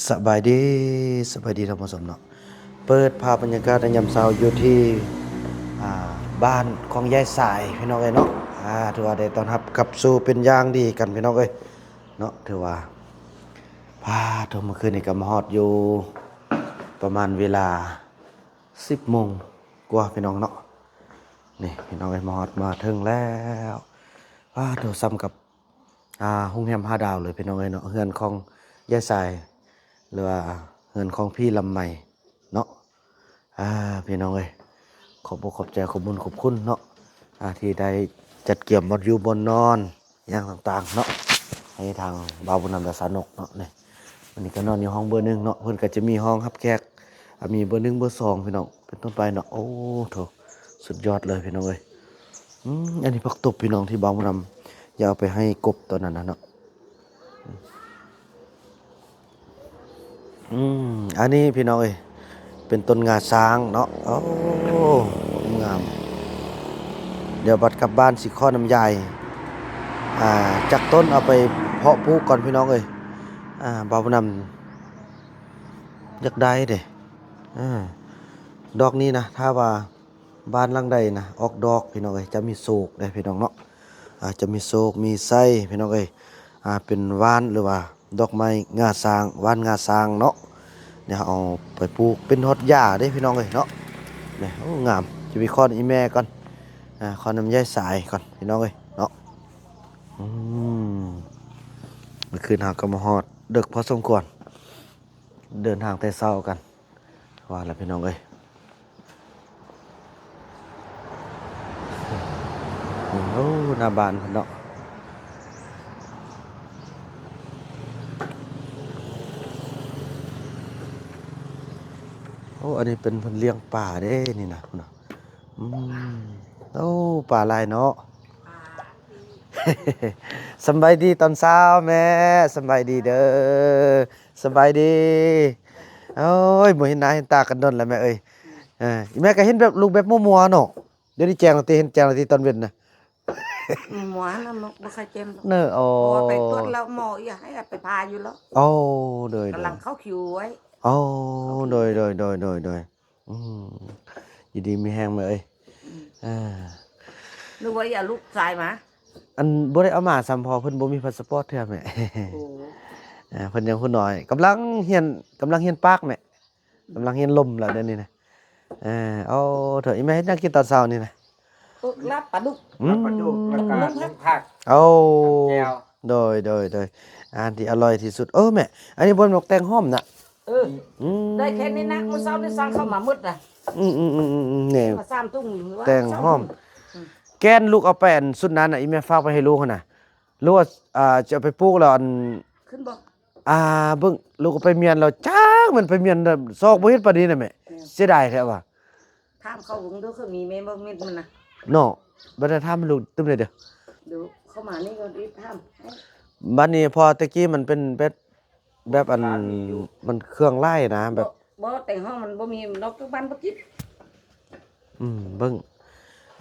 ສະບາຍດີ ສະບາຍດີທ່ານຜູ້ຊົມເນາະ. ເປີດພາບບັນຍາກາດໃນຍາມເຊົ້າຢູ່ທີ່ ອ່າ ບ້ານຂອງຍາຍສາຍ ພີ່ນ້ອງເອີຍເນາະ. ອ່າ ຖືວ່າໄດ້ຕ້ອນຮັບກັບສູ່ເປັນຢ່າງດີກັນ ພີ່ນ້ອງເອີຍເນາະ. ຖືວ່າ ພາໂທ ເມື່ອຄືນນີ້ກໍມາຮອດຢູ່ປະມານເວລາສິບໂມງກວ່າ ພີ່ນ້ອງເນາະ. ນີ້ ພີ່ນ້ອງເອີຍ ມາຮອດມາເຖິງແລ້ວ. ພາໂທ ສ່ຳກັບ ອ່າ ໂຮງແຮມຫ້າດາວເລີຍ ພີ່ນ້ອງເອີຍເນາະ. ເຮືອນຂອງຍາຍສາຍ ຫຼືວ່າເຮືອນຂອງພີ່ລຳໄມເນາະ. ອ່າ ພີ່ນ້ອງເອີຍ ຂອບອົກຂອບໃຈ ຂອບບຸນຂອບຄຸນເນາະ ອ່າ ທີ່ໄດ້ຈັດກຽມບ່ອນຢູ່ບ່ອນນອນຫຍັງຕ່າງໆເນາະ ໃຫ້ທາງບ່າວບຸນນຳ ແລະ ສາວນົກເນາະ. ນີ້ ອັນນີ້ກໍນອນຢູ່ຫ້ອງເບີໜຶ່ງເນາະ. ເພິ່ນກໍຈະມີຫ້ອງຮັບແຂກ ອ່າ ມີເບີໜຶ່ງ ເບີສອງ ພີ່ນ້ອງ ເປັນຕົ້ນໄປເນາະ. ໂອ້ໂຖ ສຸດຍອດເລີຍ ພີ່ນ້ອງເອີຍ. ອືມ ອັນນີ້ຜັກຕົບ ພີ່ນ້ອງ ທີ່ບ່າວບຸນນຳຢາກເອົາໄປໃຫ້ກົບຕອນນັ້ນນະເນາະ. ອືມ ອັນນີ້ ພີ່ນ້ອງເອີຍ ເປັນຕົ້ນງາຊ້າງເນາະ. ໂອ້ ງາມ. ດຽວບັດກັບບ້ານຊິຂໍນ້ຳຢາຍ ອ່າ ຈັກຕົ້ນເອົາໄປເພາະປູກກ່ອນ ພີ່ນ້ອງເອີຍ. ອ່າ ບ່າວບຸນນຳຢາກໄດ້ເດ້. ອ່າ ດອກນີ້ນະ ຖ້າວ່າ ບ້ານຫຼັງໃດນະອອກດອກ ພີ່ນ້ອງເອີຍ ຈະມີໂຊກເດ້ ພີ່ນ້ອງເນາະ. ອ່າ ຈະມີໂຊກມີໄຊ ພີ່ນ້ອງເອີຍ. ອ່າ ເປັນຫວ່ານ ຫຼືວ່າດອກໄມ້ງາຊ້າງ ຫວ່ານງາຊ້າງເນາະ. ເຮົາເອົາໄປປູກເປັນຮອດຢາເດ້ ພີ່ນ້ອງເອີຍເນາະ. ນີ້ ໂອ້ ງາມ. ຈະໄປຂໍນຳອີ່ແມ່ກ່ອນ ອ່າ ຂໍນຳຍາຍສາຍກ່ອນ ພີ່ນ້ອງເອີຍເນາະ. ອືມ ເມື່ອຄືນເຮົາກໍມາຮອດເດິກພໍສົມຄວນ ເດີນທາງແຕ່ເຊົ້າກັນ ວ່າລະ ພີ່ນ້ອງເອີຍ. ໂອ້ ໜ້າບ້ານເພິ່ນເນາະ. ໂອ້ ອັນນີ້ເປັນເພິ່ນລ້ຽງປາເດ້ນີ້ນະ ພຸ້ນນະ. ອືມ ໂອ້ ປາຫຼາຍເນາະ. ສຳບາຍດີຕອນເຊົ້າແມ່ ສຳບາຍດີເດີ. ສະບາຍດີ. ໂອ້ຍ ບໍ່ເຫັນໜ້າເຫັນຕາກັນດົນແລ້ວແມ່ເອີຍ. ເອີ ອີ່ແມ່ກໍເຫັນແບບ ລຸກແບບມົວໆເນາະ. ດຽວນີ້ແຈ້ງແລ້ວຕິ ເຫັນແຈ້ງແລ້ວຕິຕອນເວັນນະ. ໝໍນະ ບໍ່ ບໍ່ຄ່ອຍແຈ່ມດອກ ເນາະ. ອໍ ເພາະວ່າໄປກວດແລ້ວໝໍຢາກໃຫ້ໄປຜ່າຢູ່ແລ້ວ. ອໍ ໂດຍໆ ກຳລັງເຂົ້າຄິວໄວ້. ອໍ ເຂົ້າຄິວ ໂດຍໆໆໆ. ອືມ ຢູ່ດີມີແຮງແມ່ເອີຍ. ອືມ ເອີ ນຶກວ່າຢາກລູກຊາຍມາ ອັນບໍ່ໄດ້ເອົາມາຊ້ຳ ເພາະເພິ່ນບໍ່ມີພາສະປອດເທື່ອແມ່. ໂອ້ ເອີ ເພິ່ນຍັງຜູ້ນ້ອຍ ກຳລັງຮຽນ ກຳລັງຮຽນປາກແມ່ ກຳລັງຮຽນລົມແລ້ວດຽວນີ້ນະ. ເອີ ໂອ້ ໂທ້ ອີ່ແມ່ເຮັດຫຍັງກິນຕອນເຊົ້ານີ້ນະ? ເອີ ລາບປາດຸກ ອືມ ລາບປາດຸກ ແລ້ວກໍໜຶ້ງຜັກ ໂອ້ ແຈ່ວ ໂດຍໆໆ ອາຫານທີ່ອະລ່ອຍທີ່ສຸດ. ເອີ ແມ່ ອັນນີ້ບໍ່ແມ່ນໝາກແຕງຫອມນະ? ເອີ ອືມ ໄດ້ແຄ່ນີ້ນະ ມື້ເຊົ້ານີ້ສັ່ງເຂົ້າມາໝົດນະ. ອືມໆໆໆ ນີ້ ມາສາມຖົງ ແຕງຫອມ ສອງຖົງ ອືມ ແກ່ນລູກເອົາໄປ ອັນຊຸດນັ້ນນະ ອີ່ແມ່ຝາກໄປໃຫ້ລູກຫັ້ນນະ ຫຼືວ່າ ອ່າ ຈະເອົາໄປປູກແລ້ວ ອັນ ຂຶ້ນບໍ່? ອ່າ ເບິ່ງ ລູກເອົາໄປມ້ຽນແລ້ວ ຈ້າງມັນໄປມ້ຽນ ຊອກບໍ່ເຫັນປານນີ້ນະແມ່. ເອີ ເສຍດາຍແທ້ວ່າ ຖາມເຂົາເບິ່ງເດີ ເຄີຍມີແມ່ນບໍ່ເມັດມັນນະ ເນາະ. ບັດນີ້ຖາມລູກຕື່ມເດີ ດຽວເຂົ້າມານີ້ກໍອີກຖາມ. ບັດນີ້ ເພາະແຕ່ກີ້ມັນເປັນແບບ ແບບອັນ ມັນເຄື່ອງຫຼາຍນະ ແບບ ບໍ່ ແຕ່ງຫ້ອງມັນບໍ່ມີ ນອກຈາກບ້ານບໍ່ກິນ. ອືມ ເບິ່ງ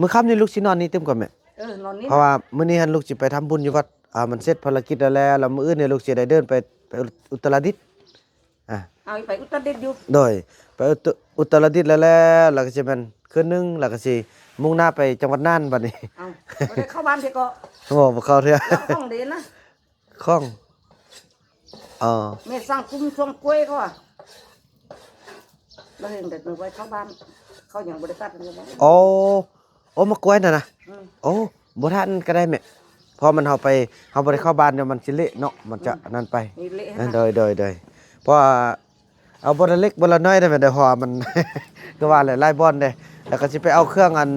ມື້ຄ່ຳນີ້ລູກຊິນອນນີ້ຕື່ມກ່ອນແມ່. ເອີ ນອນນີ້ ເພາະວ່າມື້ນີ້ຫັ້ນລູກຊິໄປທຳບຸນຢູ່ວັດ ອ່າ ມັນເສັດພາລະກິດແລ້ວ ແລ້ວມື້ອື່ນນີ້ລູກຊິໄດ້ເດີນໄປ ໄປອຸ ອຸດຕະລະດິດ. ອ່າ ເອົາ ໄປອຸດຕະລະດິດຢູ່ ໂດຍ ໄປອຸດຕະ ອຸດຕະລະດິດແລ້ວ ແລ້ວກໍຊິແມ່ນຄືນໜຶ່ງ ແລ້ວກໍຊິມຸ່ງໜ້າໄປຈັງຫວັດນ່ານບັດນີ້. ເອົ້າ ບໍ່ໄດ້ເຂົ້າບ້ານເທື່ອກໍ ບໍ່ ບໍ່ເຂົ້າເທື່ອ. ແລ້ວຂອງເດນະ? ຂອງ ເອີ ແມ່ສັ່ງກຸ້ມຊ່ວງກ້ວຍກໍວ່າ ລະເຫັນແຕ່ໜູໄວ້ເຂົ້າບ້ານ ເຂົາຍັງບໍ່ໄດ້ຕັດເລີຍ. ໂອ້ ໂອ້ ໝາກກ້ວຍນະນະ. ອືມ ໂອ້ ບໍ່ທັນກໍໄດ້ແມ່ ເພາະມັນ ເຮົາໄປ ເຮົາບໍ່ໄດ້ເຂົ້າບ້ານ ດຽວມັນຊິເລະເນາະ ມັນຈະ ອືມ ນັ້ນໄປ. ນີ້ເລະ ເອີ ນະ ໂດຍໆໆ ເພາະວ່າ ເອົາບ່ອນລະເລັກບ່ອນລະນ້ອຍໄດ້ແມ່ນ ເພາະວ່າມັນ ຄືວ່າແຫຼະ ຫຼາຍບ່ອນເດ້. ແລ້ວກໍຊິໄປເອົາເຄື່ອງອັນ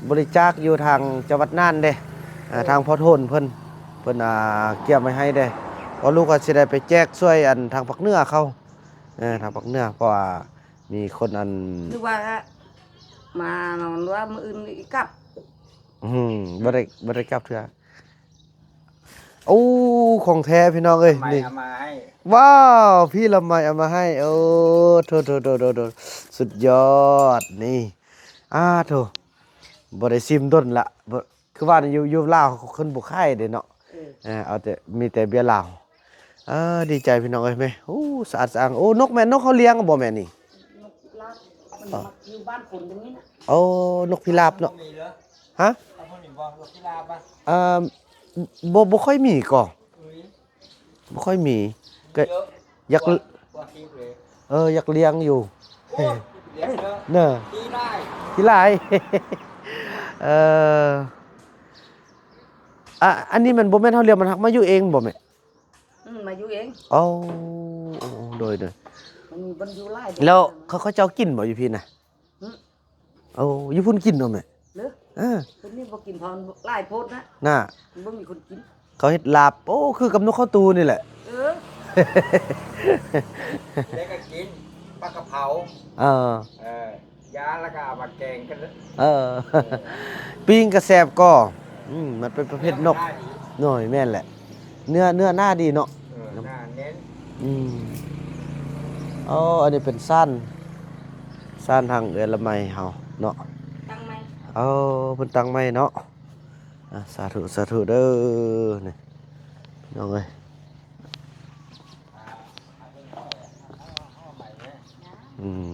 ບໍລິຈາກຢູ່ທາງຈັງຫວັດນ່ານເດ້. ເອີ ເອີ ທາງພໍ່ໂທນເພິ່ນ ເພິ່ນ ອ່າ ກຽມໄວ້ໃຫ້ເດ້ ເພາະລູກກໍຊິໄດ້ໄປແຈກຊ່ວຍອັນທາງພາກເໜືອເຂົາ. ເອີ ທາງພາກເໜືອ ເພາະວ່າມີຄົນອັນ ຄືວ່າມານອນວ່າມື້ອື່ນອີກກັບ. ອືມ ບໍ່ໄດ້ ບໍ່ໄດ້ກັບເທື່ອ. ໂອ້ ຂອງແທ້ພີ່ນ້ອງເອີຍ ນີ້ ເອົາມາໃຫ້ ວ້າວ ພີ່ລຳໄມເອົາມາໃຫ້. ໂອ້ ໂທ້ໆໆໆ ສຸດຍອດນີ້. ອາໂທ້ ບໍ່ໄດ້ຊິມດົນລະ ບໍ່ ຄືວ່າຢູ່ ຢູ່ລາວເຂົາຂຶ້ນບໍ່ຂາຍເດ້ເນາະ. ເອີ ເອີ ເອົາແຕ່ ມີແຕ່ເບຍລາວ. ເອີ ດີໃຈພີ່ນ້ອງເອີຍແມ່. ໂອ້ ສະອາດສະອ້າງ. ໂອ້ ນົກແມ່ນນົກເຮົາລ້ຽງບໍ່ແມ່ນີ້? ນົກພິລາບ ມັນມັກຢູ່ບ້ານຄົນຢ່າງນີ້ນະ. ໂອ້ ນົກພິລາບເນາະ. ຮະ? ເອີ ບໍ່ ບໍ່ຄ່ອຍມີກໍ ບໍ່ຄ່ອຍມີ ກໍຢາກ ເອີ ຢາກລ້ຽງຢູ່. ເນາະ ຂີ້ຮ້າຍ ຂີ້ຮ້າຍ. ເອີ ອາ ອັນນີ້ມັນບໍ່ແມ່ນເຮົາລ້ຽງ ມັນຮັກມາຢູ່ເອງບໍ່ແມ່? ອືມ ມາຢູ່ເອງ. ໂອ້ ໂດຍໆ ມັນມີບ່ອນຢູ່ຫຼາຍ. ແລ້ວເຂົາ ເຂົາເຈົ້າກິນບໍ່ຢູ່ພີ້ນະ? ອືມ ໂອ້ ຢູ່ພຸ້ນກິນເນາະແມ່? ເດີ ເອີ ຄົນນີ້ບໍ່ກິນ ເພາະຫຼາຍໂພດນະ ນະ ມັນບໍ່ມີຄົນກິນ. ເຂົາເຮັດລາບ ໂອ້ ຄືກັບນົກເຂົາຕູນີ້ແຫຼະ. ເອີ ແລ້ວກໍກິນປາກະເພົາ. ເອີ ເອີ ຍ່າງແລ້ວກໍເອົາມາແກງກັນ. ເອີ ເອີ ປີ້ງກໍແຊບກໍ. ອືມ ມັນເປັນປະເພດນົກ. ໜ້ອຍ ແມ່ນແຫຼະ ເນື້ອ ເນື້ອໜາດີເນາະ. ເອີ ໜາແໜ້ນ. ອືມ ໂອ້ ອັນນີ້ເປັນຊານ ຊານທາງເອື້ອຍລະໄມເຮົາເນາະ ຕັ້ງໃໝ່. ໂອ້ ເພິ່ນຕັ້ງໃໝ່ເນາະ. ອາ ສາທຸ ສາທຸເດີ ນີ້ ນ້ອງເອີຍ. ອືມ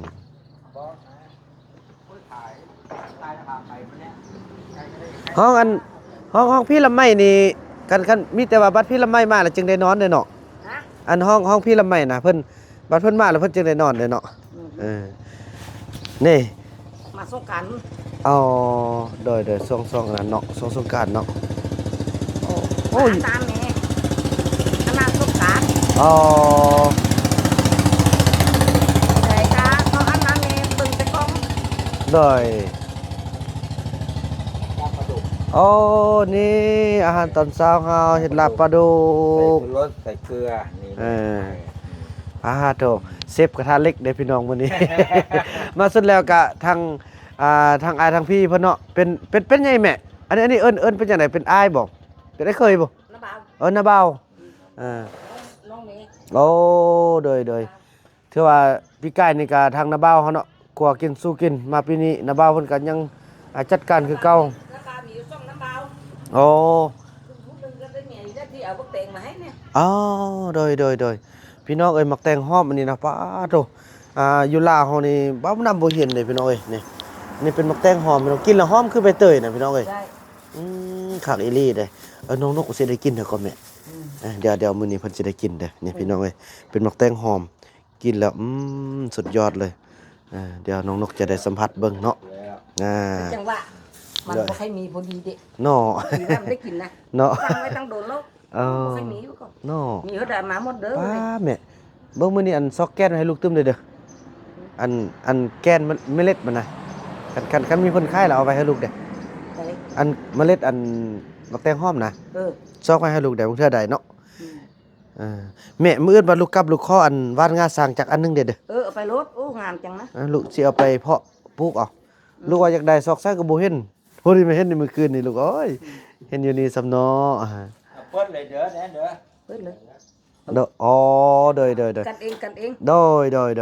ຫ້ອງອັນ ຫ້ອງ ຫ້ອງພີລະໄມນີ້ ຄັນ ຄັນມີແຕ່ວ່າບັດພີລະໄມມາແລ້ວຈຶ່ງໄດ້ນອນເດ້ເນາະ. ຮະ? ອັນຫ້ອງ ຫ້ອງພີລະໄມນະ ເພິ່ນ ບັດເພິ່ນມາແລ້ວເພິ່ນຈຶ່ງໄດ້ນອນເດ້ເນາະ. ອືມ ເອີ ນີ້ ມາສົງການ. ອໍ ໂດຍໆ ຊ່ວງ ຊ່ວງນັ້ນເນາະ ຊ່ວງສົງການເນາະ. ໂອ້ ໂອ້ຍ ອາບນ້ຳແດ່ ອັນນັ້ນສົງການ. ອໍ ໃສ່ກາເຂົາອາບນ້ຳແດ່ ເບິ່ງແຕ່ກ້ອງ. ໂດຍ ໂອ້ ນີ້ອາຫານຕອນເຊົ້າເຮົາ ເຮັດລາບປາດຸກ ໃສ່ຊູລົດ ໃສ່ເກືອ ນີ້. ເອີ ອາໂທ້ ເຊຟກະທະເຫຼັກເດ້ພີ່ນ້ອງມື້ນີ້. ມາສຸດແລ້ວກະທາງ ອ່າ ທາງອ້າຍທາງພີ່ເພິ່ນເນາະ ເປັນ ເປັນ ເປັນຫຍັງແມ່? ອັນນີ້ ອັນນີ້ເອີ້ນ ເອີ້ນເປັນຈັ່ງໃດ? ເປັນອ້າຍບໍ່? ເປັນອ້າຍເຂີຍບໍ່? ນ້າບ່າວ ເອີ ນ້າບ່າວ. ອືມ ເອີ ນ້ອງເມ. ໂອ້ ໂດຍໆ ຖືວ່າປີກາຍນີ້ກະທາງນ້າບ່າວເຮົາເນາະ ຄົວກິນສູ່ກິນ ມາປີນີ້ນ້າບ່າວເພິ່ນກະຍັງ ອາ ຈັດການຄືເກົ່າ. ນ້າບ່າວມີຢູ່ສອງນ້າບ່າວ. ໂອ້ ຜູ້ໜຶ່ງກະໄດ້ເມຍອີກແລ້ວ ທີ່ເອົາບັກແຕງມາໃຫ້ນີ້. ອໍ ໂດຍໆ ພີ່ນ້ອງເອີຍ ໝາກແຕງຫອມອັນນີ້ນະ ປາໂທ້ ອ່າ ຢູ່ລາວເຮົານີ້ ເວົ້ານຳບໍ່ເຫັນເດ້ພີ່ນ້ອງເອີຍ. ນີ້ ນີ້ເປັນໝາກແຕງຫອມພີ່ນ້ອງ ກິນແລ້ວຫອມຄືໃບເຕີຍນະພີ່ນ້ອງເອີຍ. ອືມ ຄັກອີ່ຫຼີເດ້. ເອີ ນ້ອງນົກຊິໄດ້ກິນເດີກໍແມ່. ອືມ ເອີ ດຽວ ດຽວມື້ນີ້ເພິ່ນຊິໄດ້ກິນເດີ. ນີ້ ອືມ ພີ່ນ້ອງເອີຍ ເປັນໝາກແຕງຫອມ ກິນແລ້ວ ອືມ ສຸດຍອດເລີຍ. ເອີ ດຽວນ້ອງນົກຈະໄດ້ສຳຜັດເບິ່ງເນາະ. ອ່າ ຈັງຫວະມັນບໍ່ຄ່ອຍມີພໍດີເດ້ເນາະ. ດີນະ ໄດ້ກິນນະເນາະ ສັ່ງໄວ້ຕັ້ງດົນແລ້ວ. ເອີ ບໍ່ຄ່ອຍມີຢູ່ກໍເນາະ ມີເຮົາໄດ້ມາໝົດເດີ. ປ້າແມ່ ເບິ່ງມື້ນີ້ ອັນ ຊອກແກ່ນໃຫ້ລູກຕື່ມເດີ ອັນ ອັນແກ່ນເມລັດມັນນະ. ຄັນ ຄັນ ຄັນມີເພິ່ນຂາຍລະເອົາໄວ້ໃຫ້ລູກເດ້. ໃສ? ອັນເມລັດ ອັນ ໝາກແຕງຫອມນະ. ເອີ ຊອກໄວ້ໃຫ້ລູກໄດ້ ບາງເທື່ອໄດ້ເນາະ. ອືມ ເອີ ແມ່ ມື້ອື່ນວ່າລູກກັບລູກຂໍອັນຫວ່ານງາຊ້າງຈັກອັນໜຶ່ງເດ້. ເອີ ເອົາໄປໂລດ. ໂອ້ ງາມຈັງນະ. ເອີ ລູກຊິເອົາໄປເພາະປູກເອົາ. ອືມ ລູກວ່າຢາກໄດ້ຊອກໃສກໍບໍ່ເຫັນ ພໍດີມາເຫັນໃນມື້ຄືນນີ້ລູກເອີຍ. ອືມ ເຫັນຢູ່ນີ້ຊ້ຳເນາະ. ເປີດເລີຍເດີ ເດີ ເປີດເລີຍ. ໂດ ອໍ ໂດຍໆ ກັນເອງ ກັນເອງ. ໂດຍໆ ດ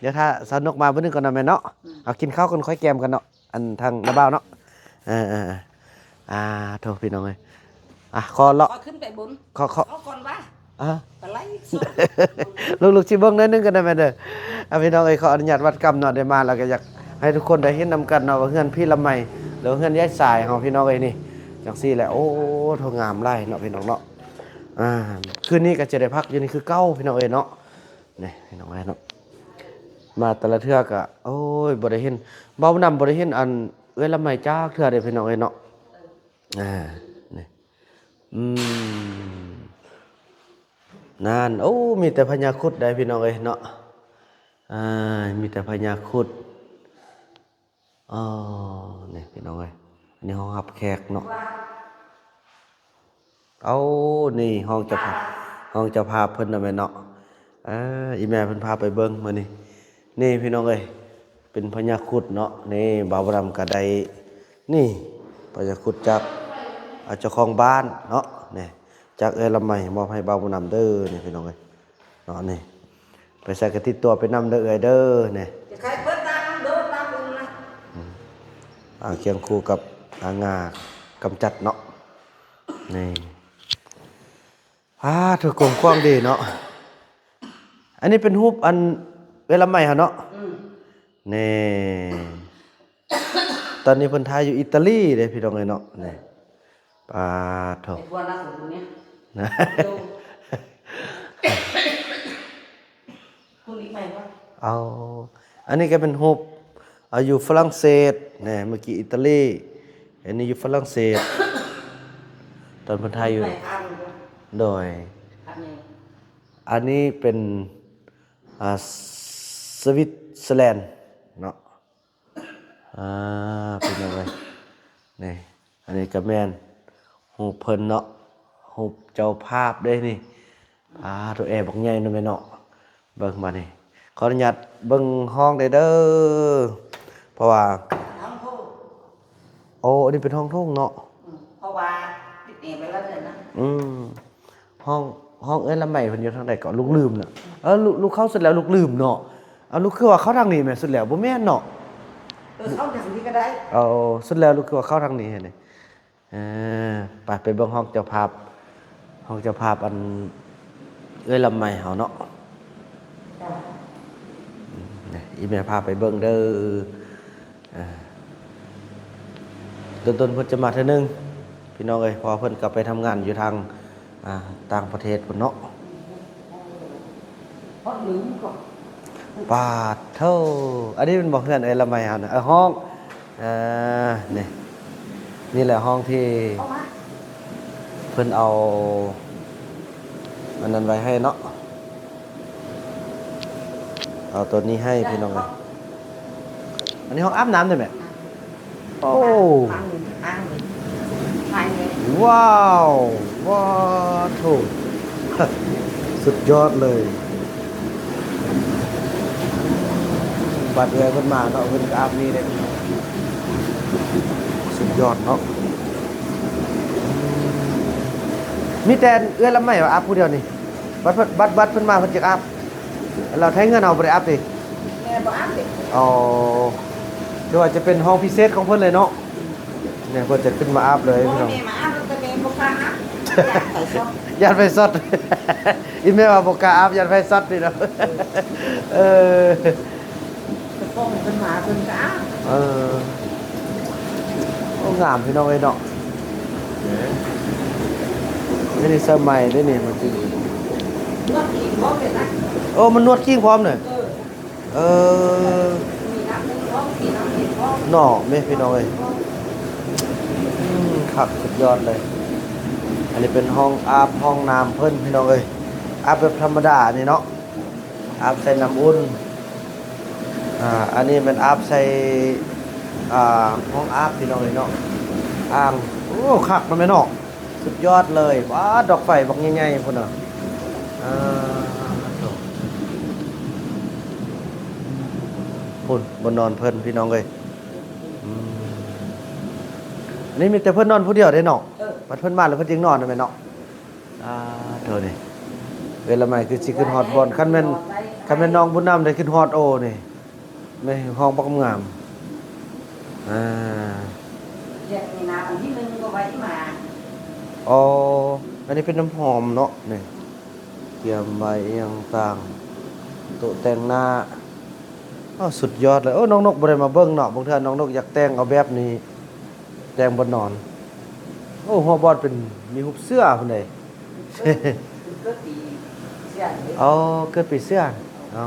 ຽວຖ້າສາວນົກມາມື້ໜຶ່ງກ່ອນເນາະແມ່ເນາະ. ອືມ ເອົາກິນເຂົ້າກ່ອນຄ່ອຍແກມກັນເນາະ ອັນທາງນ້າບ່າວເນາະ. ເອີໆ ອ່າ ໂທ້ ພີ່ນ້ອງເອີຍ ອ່ະ ຂໍເລາະ ຂໍຂຶ້ນໄປບົນ ຂໍ ຂໍ ຂໍກ່ອນວ່າ ອ່າ ປາໄຫຼ. ລູກໆ ຊິເບິ່ງໜ້ອຍໜຶ່ງກັນນະແມ່ເດີ. ອ່າ ພີ່ນ້ອງເອີຍ ຂໍອະນຸຍາດວັດກຳເນາະ ໄດ້ມາແລ້ວກໍຢາກໃຫ້ທຸກຄົນໄດ້ເຫັນນຳກັນເນາະ ວ່າເຮືອນພີລະໄມ ຫຼືວ່າເຮືອນຍາຍສາຍເຮົາ ພີ່ນ້ອງເອີຍ. ນີ້ ຈັ່ງຊີ້ແຫຼະ. ໂອ້ ໂທ້ ງາມຫຼາຍເນາະ ພີ່ນ້ອງເນາະ. ອ່າ ຄືນນີ້ກໍຈະໄດ້ພັກຢູ່ນີ້ຄືເກົ່າ ພີ່ນ້ອງເອີຍເນາະ. ນີ້ ພີ່ນ້ອງເອີຍເນາະ ມາແຕ່ລະເທື່ອກໍ ໂອ້ຍ ບໍ່ໄດ້ເຫັນ ເບົານຳ ບໍ່ໄດ້ເຫັນອັນເອື້ອຍລະໄມຈັກເທື່ອເດ້ ພີ່ນ້ອງເອີຍເນາະ. ອ່າ ນີ້ ອືມ ນັ້ນ ໂອ້ ມີແຕ່ພະຍາຄຸດໄດ໋ ພີ່ນ້ອງເອີຍເນາະ. ອ່າ ມີແຕ່ພະຍາຄຸດ. ອໍ ນີ້ພີ່ນ້ອງເອີຍ ອັນນີ້ຫ້ອງຮັບແຂກເນາະ. ເອົາ ນີ້ຫ້ອງເຈົ້າພາບ ຫ້ອງເຈົ້າພາບເພິ່ນນະແມ່ເນາະ. ເອີ ອີ່ແມ່ເພິ່ນພາໄປເບິ່ງມື້ນີ້. ນີ້ພີ່ນ້ອງເອີຍ ເປັນພະຍາຄຸດເນາະ. ນີ້ບ່າວບຸນນຳກໍໄດ້ ນີ້ພະຍາຄຸດຈາກ ອາ ເຈົ້າຂອງບ້ານເນາະ. ນີ້ຈາກເອື້ອຍລະໄມມອບໃຫ້ບ່າວບຸນນຳເດີ ນີ້ພີ່ນ້ອງເອີຍ. ເນາະ ນີ້ ໄປໃສກໍຕິດຕົວໄປນຳເດີເອື້ອຍເດີ. ນີ້ ຈະໃຫ້ເປີດຕາມໂດດຕາມອຸ່ນນະ. ອືມ ອ່າ ຄຽງຄູ່ກັບ ອ່າ ງາກຳຈັດເນາະ. ນີ້ ພ ອາ ໂທ້ ກວ້າງຂວາງດີເນາະ. ອັນນີ້ເປັນຮູບອັນເອື້ອຍລຳໄມເຮົາເນາະ. ອືມ ນີ້ ຕອນນີ້ເພິ່ນຖ່າຍຢູ່ອີຕາລີເດ້ພີ່ນ້ອງເອີຍເນາະ. ນີ້ ປາດໂທ້ ໄປທົ່ວນະຄົນນີ້ ນະ ໂດ ຄຸນອີກໃໝ່ບໍ່? ເອົາ ອັນນີ້ກໍເປັນຮູບ ເອົາ ຢູ່ຝຣັ່ງເສດ ແນ່ ເມື່ອກີ້ອີຕາລີ ອັນນີ້ຢູ່ຝຣັ່ງເສດ ຕອນເພິ່ນຖ່າຍຢູ່ ໄປຂ້າງໜຶ່ງບໍ່? ໂດຍ ອັນນີ້ ອັນນີ້ເປັນ ອ່າ ສະວິດເຊີແລນເນາະ. ອ່າ ພີ່ນ້ອງເອີຍ ນີ້ ອັນນີ້ກໍແມ່ນຮູບເພິ່ນເນາະ ຮູບເຈົ້າພາບເດ້ນີ້. ອ່າ ໂທ້ ແອບັກໃຫຍ່ເນາະແມ່ເນາະ. ເບິ່ງບາດນີ້ ຂໍອະນຸຍາດເບິ່ງຫ້ອງແດ່ເດີ ເພາະວ່າ ຫ້ອງໂຖງ ໂອ້ ອັນນີ້ເປັນຫ້ອງໂຖງເນາະ. ອືມ ເພາະວ່າຕິດແອໄວ້ວ່າຊັ້ນນະ. ອືມ ຫ້ອງ ຫ້ອງເອື້ອຍລຳໄມເພິ່ນຢູ່ທາງໃດເກາະ ລູກລືມນະ. ເອີ ລູກ ລູກເຂົ້າສຸດແລ້ວລູກລືມເນາະ. ເອົາ ລູກຄືວ່າເຂົ້າທາງນີ້ແມ່ ສຸດແລ້ວບໍ່ແມ່ນເນາະ. ເອີ ເຂົ້າທາງນີ້ກໍໄດ້. ເອົາ ສຸດແລ້ວລູກຄືວ່າເຂົ້າທາງນີ້ຫັ້ນເດ. ເອີ ໄປ ໄປເບິ່ງຫ້ອງເຈົ້າພາບ ຫ້ອງເຈົ້າພາບອັນເອື້ອຍລຳໄມເຮົາເນາະ. ນີ້ ອີ່ແມ່ພາໄປເບິ່ງເດີ. ອ່າ ດົນໆເພິ່ນຈະມາເທື່ອໜຶ່ງພີ່ນ້ອງເອີຍ ເພາະວ່າເພິ່ນກໍໄປທຳງານຢູ່ທາງ ອ່າ ຕ່າງປະເທດພຸ້ນເນາະ. ປາດໂທ້ ອັນນີ້ແມ່ນບໍ່ເຮືອນເອື້ອຍລຳໄມເຮົານະ? ເອີ ຫ້ອງ ເອີ ນີ້ ນີ້ແຫຼະຫ້ອງທີ່ເພິ່ນເອົາອັນນັ້ນໄວ້ໃຫ້ເນາະ. ເອົາໂຕນີ້ໃຫ້ພີ່ນ້ອງເອີຍ. ອັນນີ້ຫ້ອງອາບນ້ຳໄດ້ແມ່? ໂອ້ ອ່າງນີ້ ອ່າງນີ້ ຖ່າຍເລີຍ. ວ້າວ ວ້າໂທ້ ສຸດຍອດເລີຍ. ບັດເອື້ອຍເພິ່ນມາເນາະ ເພິ່ນກໍອາບນີ້ເດ້. ສຸດຍອດເນາະ. ມີແຕ່ເອື້ອຍລຳໄມວ່າອາບຜູ້ດຽວນີ້. ບັດເພິ່ນ ບັດ ບັດເພິ່ນມາເພິ່ນຈຶ່ງອາບ. ແລ້ວໄທເຮືອນເຮົາບໍ່ໄດ້ອາບຕິ? ແມ່ບໍ່ອາບເດ້. ອໍ ຖືວ່າຈະເປັນຫ້ອງພິເສດຂອງເພິ່ນເລີຍເນາະ. ແມ່ເພິ່ນຈະຂຶ້ນມາອາບເລີຍພີ່ນ້ອງ. ໂອ້ຍ ແມ່ມາອາບ ແຕ່ແມ່ບໍ່ກ້າອາບ ຢ້ານໄຟຊັອດ ຢ້ານໄຟຊັອດ. ອີ່ແມ່ວ່າບໍ່ກ້າອາບ ຢ້ານໄຟຊັອດພີ່ນ້ອງ. ເອີ ເອີ ແຕ່ກ່ອນເພິ່ນມາເພິ່ນກໍອາບ. ເອີ ໂອ້ ງາມພີ່ນ້ອງເອີຍເນາະ. ນີ້ ນີ້ໃສ່ໃໝ່ເດ້ນີ້ ມັນຊິ ນວດຄີງພ້ອມເດ້ນະ. ໂອ້ ມັນນວດຄີງພ້ອມເນາະ. ເອີ ເອີ ມີນ້ຳໜຶ່ງພ້ອມ ມີນ້ຳເຢັນພ້ອມ ເນາະ ແມ່ພີ່ນ້ອງເອີຍ. ອືມ ຄັກສຸດຍອດເລີຍ. ອັນນີ້ເປັນຫ້ອງອາບຫ້ອງນ້ຳເພິ່ນພີ່ນ້ອງເອີຍ. ອາບແບບທຳມະດານີ້ເນາະ ອາບໃສ່ນ້ຳອຸ່ນ. ອ່າ ອັນນີ້ແມ່ນອາບໃສ່ ອ່າ ຫ້ອງອາບພີ່ນ້ອງເອີຍເນາະ. ອ່າງ ໂອ້ ຄັກເນາະແມ່ເນາະ. ສຸດຍອດເລີຍ. ວ້າ ດອກໄຟບັກໃຫຍ່ໆພຸ້ນນະ. ອ່າ ໂທ້ ພຸ້ນ ບ່ອນນອນເພິ່ນພີ່ນ້ອງເອີຍ. ອືມ ອັນນີ້ມີແຕ່ເພິ່ນນອນຜູ້ດຽວເດ້ເນາະ. ເອີ ບັດເພິ່ນມາແລ້ວເພິ່ນຈຶ່ງນອນນະແມ່ເນາະ. ອ່າ ໂທ້ ນີ້ ເອື້ອຍລຳໄມຄືຊິຂຶ້ນຮອດບ່ອນ ຄັນແມ່ນ ຄັນແມ່ນນ້ອງບຸນນຳໄດ້ຂຶ້ນຮອດ ໂອ້ ນີ້ ແມ່ຫ້ອງບັກງາມ. ອ່າ ຢາກມີນ້ຳອັນທີ່ໜຶ່ງກໍໄວ້ມາ. ອໍ ອັນນີ້ເປັນນ້ຳຫອມເນາະ ນີ້ ກຽມໄວ້ອີ່ຫຍັງຕ່າງ ໂຕະແຕ່ງໜ້າ. ໂອ້ ສຸດຍອດເລີຍ. ໂອ້ ນ້ອງນົກບໍ່ໄດ້ມາເບິ່ງເນາະ ບາງເທື່ອນ້ອງນົກຢາກແຕ່ງເອົາແບບນີ້ ແຕ່ງບ່ອນນອນ. ໂອ້ ຫົວບ່ອນເປັນ ມີຮູບເສືອພຸ້ນເດ້. ເກີດປີເສືອເດ້. ອໍ ເກີດປີເສືອ. ອໍ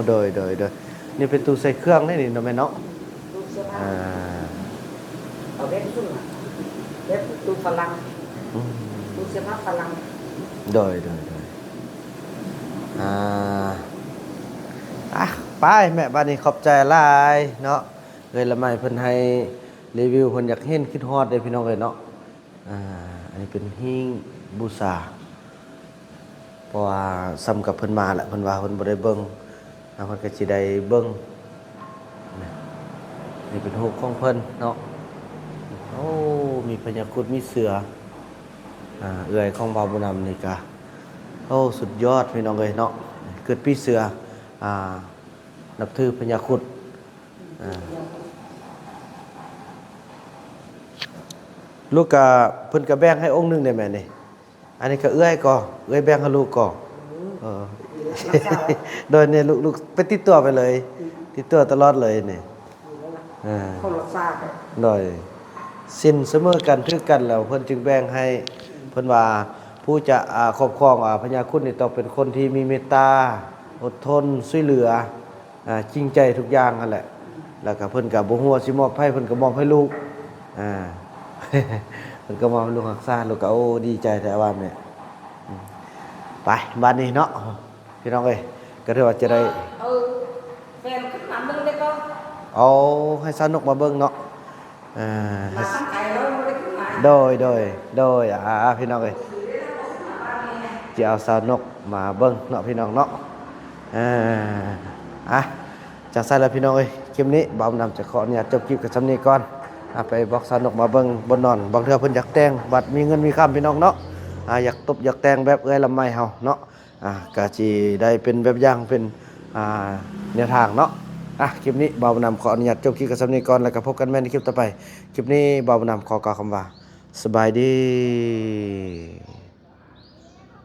ໂດຍ ໂດຍ ໂດຍ. ນີ້ເປັນຕູ້ໃສ່ເຄື່ອງເດ້ນີ້ເນາະແມ່ເນາະ. ຕູ້ເສື້ອຜ້າ. ອ່າ ເອົາແບບຊຸ່ມອະ ແບບຕູ້ຝຣັ່ງ. ອືມ ຕູ້ເສື້ອຜ້າຝຣັ່ງ. ໂດຍ ໂດຍ ໂດຍ. ອ່າ ອ່ະ ໄປແມ່ ບາດນີ້ຂອບໃຈຫຼາຍເນາະ. ເອື້ອຍລຳໄມເພິ່ນໃຫ້ຣີວິວ ເພິ່ນຢາກເຫັນ ຄິດຮອດເດ້ພີ່ນ້ອງເອີຍເນາະ. ອ່າ ອັນນີ້ເປັນຫິ້ງບູຊາ ເພາະວ່າສ່ຳກັບເພິ່ນມາແຫຼະ ເພິ່ນວ່າເພິ່ນບໍ່ໄດ້ເບິ່ງ ອ່າ ເພິ່ນກໍຊິໄດ້ເບິ່ງ. ນີ້ເປັນຮູບຂອງເພິ່ນເນາະ. ໂອ້ ມີພະຍາຄຸດ ມີເສືອ. ອ່າ ເອື້ອຍຂອງບ່າວບຸນນຳນີ້ກະ ໂອ້ ສຸດຍອດພີ່ນ້ອງເອີຍເນາະ. ເກີດປີເສືອ ອ່າ ນັບຖືພະຍາຄຸດ. ອ່າ ລູກກະ ເພິ່ນກະແບ່ງໃຫ້ອົງໜຶ່ງໄດ້ແມ່ນີ້. ອັນນີ້ກໍເອື້ອຍກໍ ເອື້ອຍແບ່ງໃຫ້ລູກກໍ ເອີ ໂດຍນີ້ ລູກ ລູກໄປຕິດຕົວໄປເລີຍ ຕິດຕົວຕະຫຼອດເລີຍນີ້ ເອີ ໂດຍ ສິນສະເໝີກັນ ຖືກກັນ ແລ້ວເພິ່ນຈຶ່ງແບ່ງໃຫ້ ເພິ່ນວ່າຜູ້ຈະ ອາ ຄອບຄອງ ອາ ພະຍາຄຸນນີ້ ຕ້ອງເປັນຄົນທີ່ມີເມດຕາ ອົດທົນ ຊ່ວຍເຫຼືອ ອ່າ ຈິງໃຈທຸກຢ່າງຫັ້ນແຫຼະ ແລ້ວກໍເພິ່ນກໍບໍ່ຮູ້ວ່າຊິມອບໃຜ ເພິ່ນກໍມອບໃຫ້ລູກ ອ່າ ເພິ່ນກໍມອບໃຫ້ລູກຮັກສາ ລູກກໍ ໂອ້ ດີໃຈແທ້ວ່າແມ່ ອືມ ໄປ ບາດນີ້ເນາະ ພີ່ນ້ອງເອີຍ ກໍຖືວ່າຈະໄດ້ ເອົາແຟນຂຶ້ນມາເບິ່ງໄດ້ບໍ່? ເອົາໃຫ້ສາວນົກມາເບິ່ງເນາະ ອ່າ ມາທາງໄກເນາະ ບໍ່ໄດ້ຂຶ້ນມາ ໂດຍ ໂດຍ ໂດຍ ອ່າ ພີ່ນ້ອງເອີຍ ຊິເອົາສາວນົກມາເບິ່ງເນາະ ພີ່ນ້ອງເນາະ ອ່າ ອ່ະ ຈັ່ງຊັ້ນລະພີ່ນ້ອງເອີຍ ຄລິບນີ້ບ່າວບຸນນຳຈະຂໍອະນຸຍາດຈົບຄລິບກັນສ່ຳນີ້ກ່ອນ ອ່າ ໄປບອກສາວນົກມາເບິ່ງບ່ອນນອນ ບາງເທື່ອເພິ່ນຢາກແຕ່ງ ບັດມີເງິນມີຄຳ ພີ່ນ້ອງເນາະ ອ່າ ຢາກຕົບຢາກແຕ່ງແບບເອື້ອຍລຳໄມເຮົາເນາະ ອ່າ ກະຊິໄດ້ເປັນແບບຢ່າງ ເປັນ ອ່າ ແນວທາງເນາະ ອ່ະ ຄລິບນີ້ບ່າວບຸນນຳຂໍອະນຸຍາດຈົບຄລິບກັນສ່ຳນີ້ກ່ອນ ແລ້ວກະພົບກັນໃໝ່ໃນຄລິບຕໍ່ໄປ ຄລິບນີ້ບ່າວບຸນນຳຂໍກ່າວຄຳວ່າ ສະບາຍດີ.